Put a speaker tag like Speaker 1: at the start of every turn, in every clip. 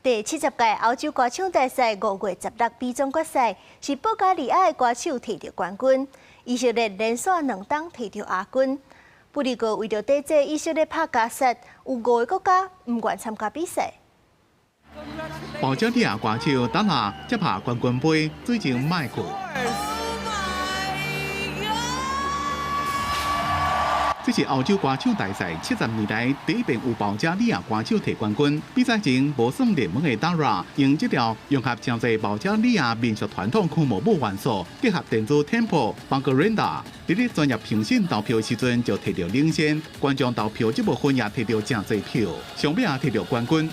Speaker 1: 第70屆歐洲歌唱大賽5月16比總決賽，是保加利亞的歌手提著冠軍，以色列連續兩冬提著亞軍。不過為著抵制以色列拍加薩，有五个國家毋願參加比賽。
Speaker 2: 保加利亞歌手達拉接下冠軍杯，對準麥克。
Speaker 3: Oh my god！
Speaker 2: 這是歐洲歌唱大賽70年來第一遍有保加利亞歌手提冠軍。比賽前無算熱門的達拉，用這條融合誠濟保加利亞民俗傳統空毛舞元素，結合電子 tempo、Bulgarenda，佇咧專業評審投票時陣就提著領先，觀眾投票這部分也提著誠濟票，上尾也提著冠軍。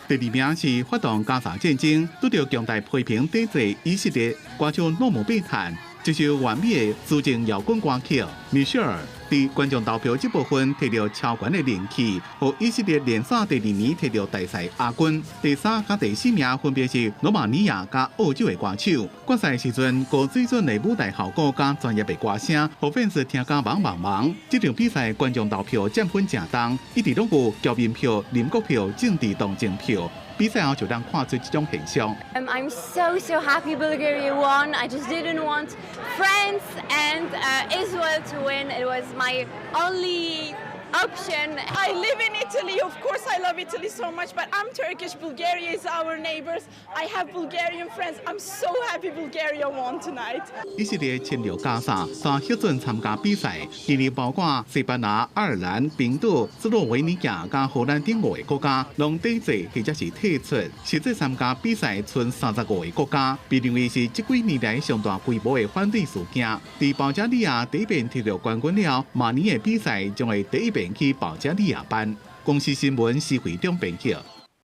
Speaker 2: 第二名是發動加沙戰爭，拄著強大批評抵制以色列歌手諾姆貝坦。這首完美的抒情搖滾歌曲，米歇爾佇觀眾投票這部分提著超懸的人氣，予以色列連續第二年提著大賽亞軍。第三佮第四名分別是羅馬尼亞佮澳洲的歌手。決賽時陣，高水準的舞台效果佮專業的歌聲，予粉絲聽甲茫茫茫。這場比賽觀眾投票佔分誠重，一直攏有僑民票、鄰國票、政治同情票。比賽後就通看出這種現象。
Speaker 3: I'm so so happy Bulgaria won. I just didn't want France and Israel to win. It was my only option.
Speaker 4: I live in Italy. Of course, I love Italy so much, but I'm Turkish. Bulgaria is our neighbors. I have Bulgarian friends. I'm so happy Bulgaria won tonight.
Speaker 2: 以色列侵略加沙，煞核准參加比賽，今年包括西班牙、愛爾蘭、冰島、斯洛維尼亞佮荷蘭等五個國家，攏抵制或者是退出。實際參加比賽賰35個國家，被認為是這幾年來上大規模的反對事件。佇保加利亞第一遍提著冠軍了，明年的比賽將會第一遍去保加利亞辦。公視新聞施惠中編輯。